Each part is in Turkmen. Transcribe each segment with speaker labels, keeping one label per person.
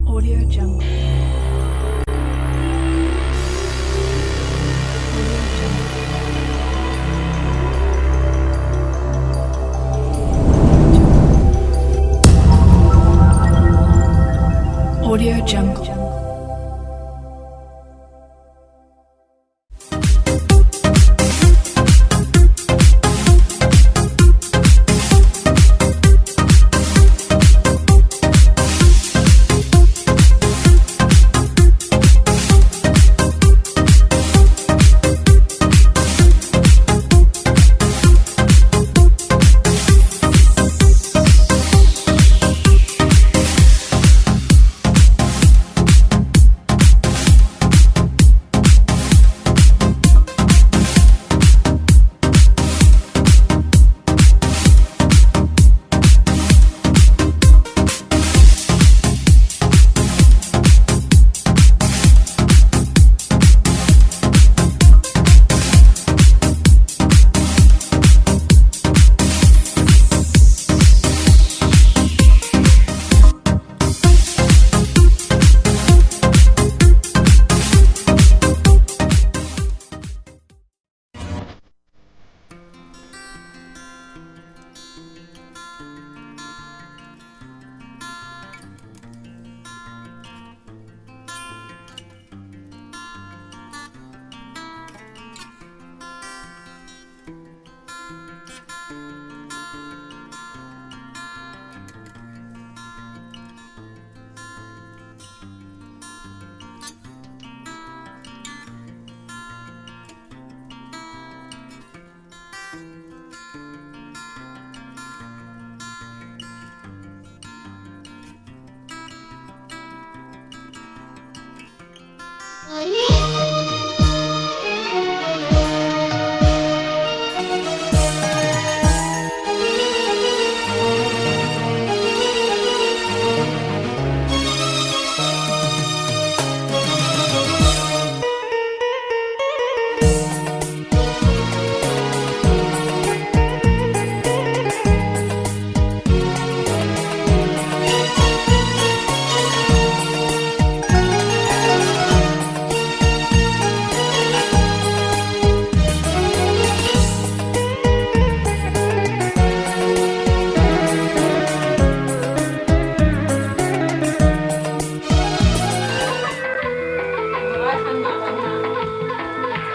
Speaker 1: Audio Jungle. Audio Jungle. Audio Jungle.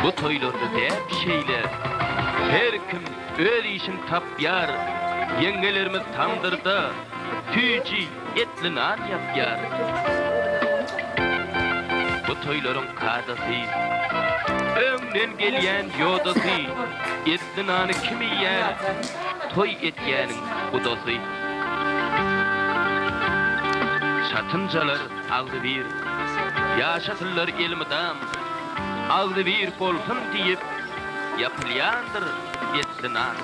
Speaker 2: Bu toýlarda däp şeýle, her kim öz işin tapýar, ýeňňelerimiz tamdyrda süýji etli nan ýapýar. Bu toýlaryň kadasy, öňden gelýän ýodasy, etli nany kim iýýär, toý etýäniň gudasy. Çatynjalar agzybir, ýaşasynlar elmydam, agzybir bolsun diýip, ýapylýandyr etli nan.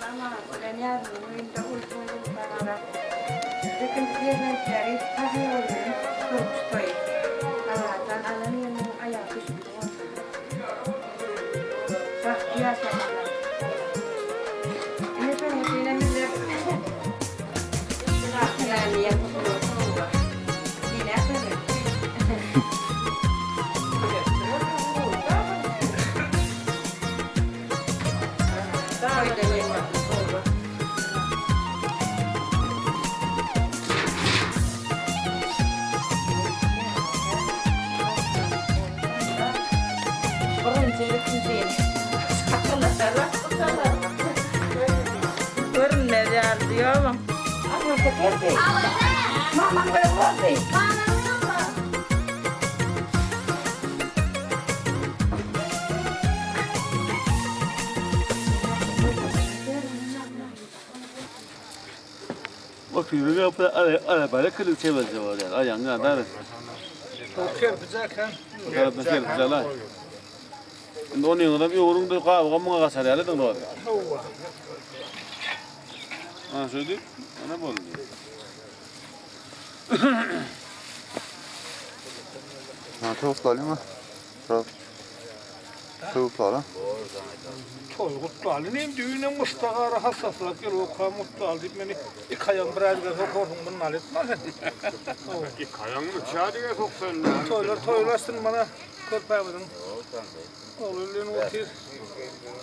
Speaker 3: Aman bilen Ýazynyň öýünde uly toý bolup galar. Ikinji perzentleri Tahyrowynyň durmuş toýy. Allajan alan gelniň aýagy düşümli bolsun. Bagtly ýaşasynlar. Ine şonuň üçinem bizler Görünmez ýaly diýýärmi? Mamaň bilen boldy.
Speaker 4: Oturyp ýa arabada kilik çevirse bolýar. Aýagyň ýa-da.
Speaker 5: Kerpiç
Speaker 4: Bu tarapdan kerpiç alaý. Indi onyňyzam öwrüň-de gabyga muňa gaçar ýalydyň dogry.
Speaker 5: Hawa.
Speaker 4: Ana şeýdip, ana boldy.
Speaker 6: Ha, towuklalymy? Biraz.
Speaker 5: Toý gutlaly.
Speaker 6: Toý gutlaly nem düýnem muşdagara hassaslap gelip okam gutlaly diýip meni iki aýagym bir ädige sokarsyň mundan etme sen.
Speaker 7: Iki aýagyňy üç ädige soksan.
Speaker 6: Toýlar toýlaşsyn mana körpämiziň. Ogly bilen otyr.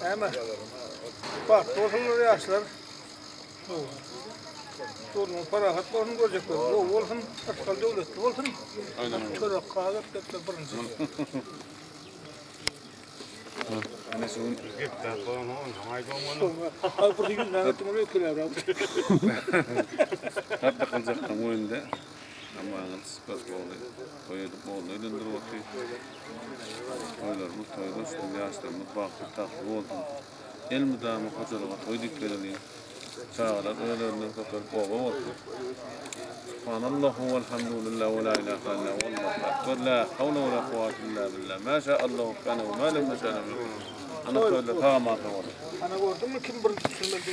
Speaker 6: Näme? Bagtly bolsunlar ýaşlar. Durmuş parahat bolsun görjekler. Gowy bolsun, yrsgal döwletli bolsun. Çörek gazyk depde birinji.
Speaker 4: Ene şu gün
Speaker 6: Ay bir ýüzüne gitdim ol öküler.
Speaker 4: Hep dakyljakdan öýünde. Amma aňyl boldy. Toý edip ogluny öýlendirip otyr. Toýlarymyz toýlaşsyn, ýaşlarymyz bagtly tagtly bolsun. Elmydama hojalyga toý diýip geleliň. Çagalar öz-özünden köpelip oba bolsun. Subhanallahu welhamdulillah we la ilaha illa wallahu akbar la hawla we la kuwwata illa billah ma şa Allahu kana we ma lem ýeşa lem ýekun. Ana toýlar sag-aman sag bolsun.
Speaker 6: Ana gördüňmi kim birinji düşürmeli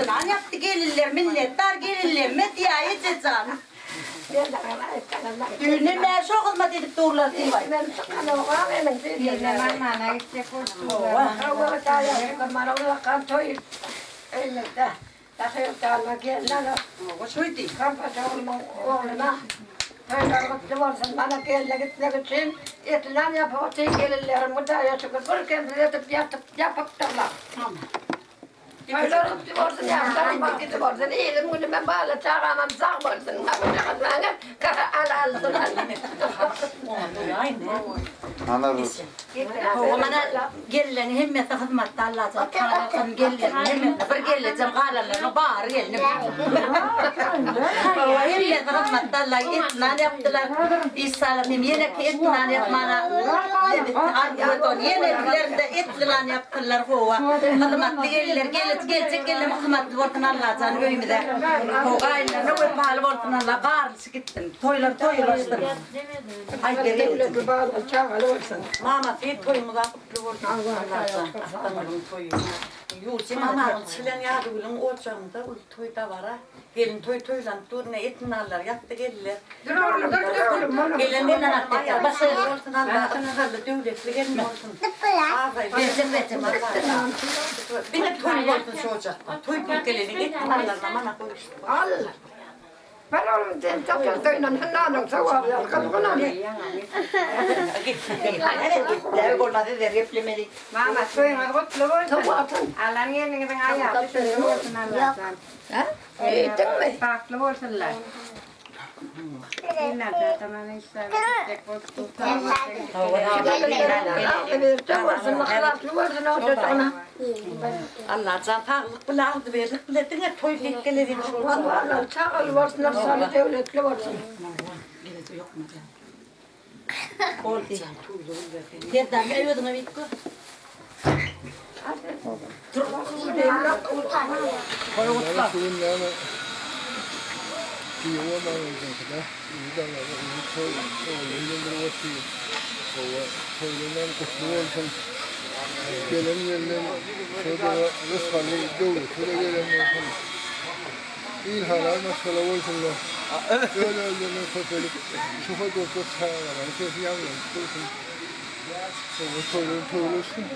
Speaker 8: Lan yaptı gelinler minnettar gelinler mi diye ejecan. Düğüne ben şu hizmet edip durlar diye.
Speaker 3: Mana gitjek bolsun.
Speaker 5: Ana
Speaker 8: Mana gelinlerin hemmesi hizmetde Allah'a. Tanrım gelinlerin hemmesi bir gelineceğim kalanlarına bağır gelinim. Hemmesi hizmetde Allah etnan yaptılar. İsa'la yine ki etnan yapmana. Yine de etnan yaptılar hova. Hizmetli gelinler gelecek gelecek gelinler hizmetli bolsun Allah'tan öyümüze. Hova ellerine vefalı bolsun Allah. Garlışı gittim. Toylar toylaştım. Ay gelin.
Speaker 9: Mama sen toýumyza gutly bolsun. Allah'tan toýu. Ýurtym mama çilen ýadygülüň oçagynda ul toý da bara. Gelin toý toýlanyp dur ne etin allar ýatdy geldiler. Gelen
Speaker 8: Gelen atdy.
Speaker 9: Başy bolsun Allah. Akylly döwletli gelin bolsun.
Speaker 8: Versin versin.
Speaker 9: Bine toý bolsun şu ojakda. Toý toý geleni etin allar mana goýuşdy.
Speaker 10: Bar oglum sen çapan toýundan nanyň sowagy ýaly gyzgyn ony.
Speaker 8: Bolmaz eder geplemeli.
Speaker 3: Mama toýuňyz gutly bolsun. Alan gelniňiziň aýagy düşegi bolsun Allajan.
Speaker 10: Eýtdiňmi?
Speaker 3: Bagtly bolsunlar.
Speaker 9: Allajan saglyk bile agzybirlik bile diňe toý diýip geleliň şol.
Speaker 10: Çagaly bolsunlar, şaly döwletli bolsun.
Speaker 8: Boldy. Serdar özüňe bit gör.
Speaker 11: Gelen gelinen şo-da rysgaly döwleti-de gelen bolsun. Il halal maşgala bolsunlar. Öz-özlerinden köpelip, şuha dursa çagalaryň sesi ýaňlanyp dursun. Hawa, toýlar toýlaşsyn.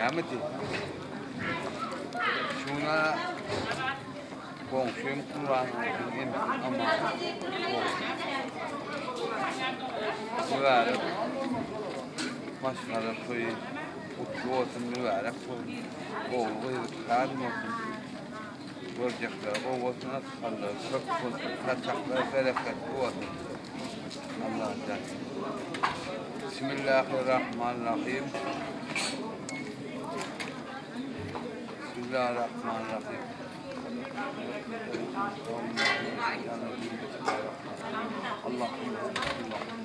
Speaker 5: Näme diý? Şuna goňşym Kuranyň emsin aman. Mübärek maşgala toýy gutly bolsun, mübärek bolsun. Ogul gyz kän bolsun. Görjekleri gowy bolsun, atsallary köp bolsun, saçaklary bereketli bolsun. Allahjan. Bismillahirrahmanirrahim. Bismillahirrahmanirrahim. Allah'ım Allah'ım.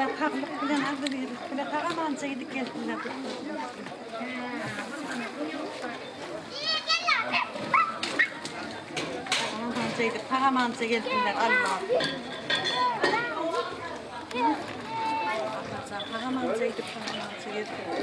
Speaker 9: Alla saglyk bilen, agzybirlik bilen sag-amança gidip gelsinler. Sag-amança gidip, sag-amança gelsinler Alla. Sag-amança gidip, sag-amança gelsinler.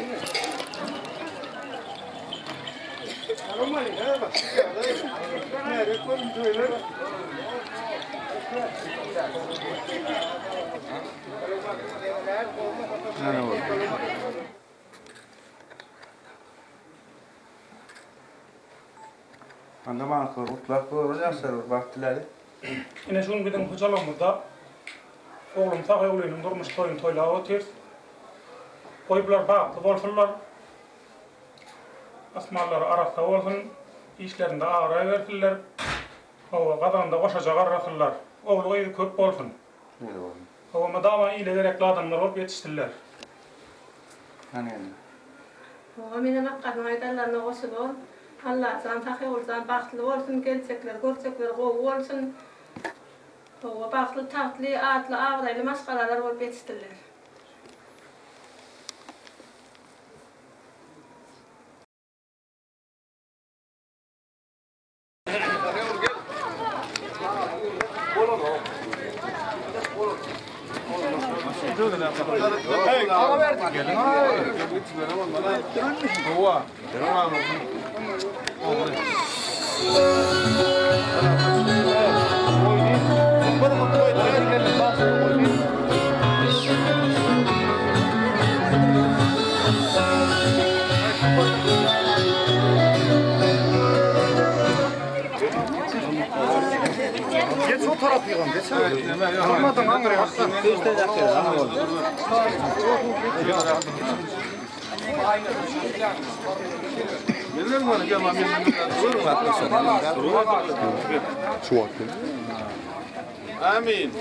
Speaker 5: Anda maňa gutlap bolar ýaşlar bir bagt diläli.
Speaker 6: Ine şu gün biziň hojalygymyzda oglum Sahygulynyň durmuş toýuny toýlap otyrys. Goý bular bagtly bolsunlar. Asmanlary arassa bolsun, işlerinde abraý bersinler. Hawa, gazanda goşaja garrasynlar. Ogly-gyzy köp bolsun. Hawa, mydama ile gerekli adamlar bolup ýetişsinler.
Speaker 3: Hawa, menem Akgaryň aýdanlaryna goşulyp, Allajan Sahyguljan bagtly bolsun, geljekleri, görjekleri gowy bolsun. Hawa, bagtly, tagtly, atly, abraýly maşgalalar bolup ýetişsinler.
Speaker 4: Amin.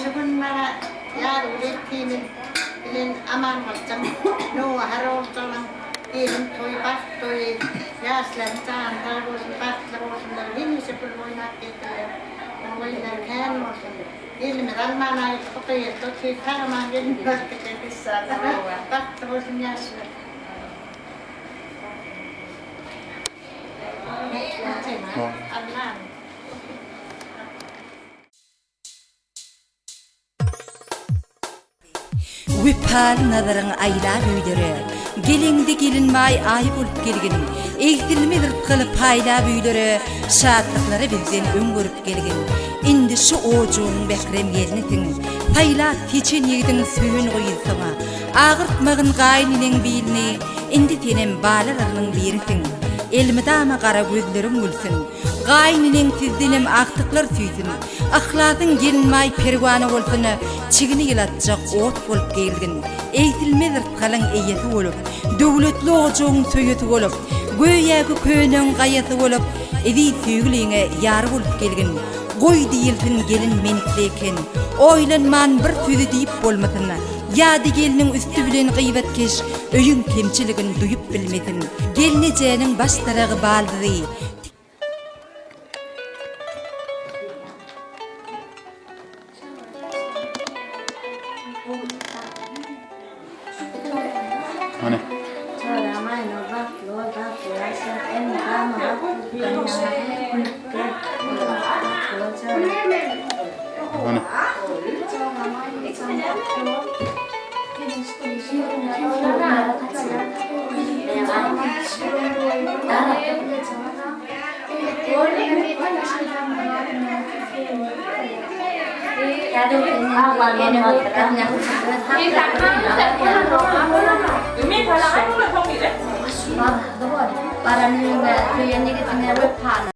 Speaker 12: Şu gün maňa Ýazgül ertimiz bilen Amangylyjyň nowbahar oguljagynyň gelin toýy, bagt toýy. Ýaşlaryň jany sag bolsun, bagtly bolsunlar, hemişe gülüp oýnap gezsinler. Oňaýlary kän bolsun. Elimizi alman aýrylyp bu gyzda otyr, sag-aman gelin alyp gider enşalla. Bagtly bolsun ýaşlar. Alman.
Speaker 13: Wepaly nazaryň aýlap öýlere, Geleňde gelinmaý aý bolup gelgin. Egsilmez rysgaly paýlap öýlere, Şatlyklary bizden öň görüp gelgin. Indi şu ojagyň mährem gelnisiň, Saýlap seçen ýigidiň söýen gyzysyň. Agyrtmagyn gaýyn eneň bilini, Indi senem balalarynyň birisiň. Elmydama gara gözleriň gülsün, Gaýyn eneň sizdenem agtyklar süýsün. Yhlasyň gelinmaý perwana bolsun, Çigini ýylatjak ot bolup gelgin. Egsilmez rysgalyň eýesi bolup, Döwletli ojagyň söýesi bolup, Göýäki köneň gaýasy bolup, Eziz söýgüliňe ýar bolup gelgin. Goý diýilsin gelin menikli eken, Oýlanman bir sözi diýip bolmasyn. Ýa-da gelniň üsti bilen gybatkeş Öýüň kemçiligin duýup bilmesin. Gelnejäniň baş daragy baldyzy.
Speaker 14: Hany. Hany.
Speaker 15: Baran öýüňe, söýen ýigitiňe wepaly.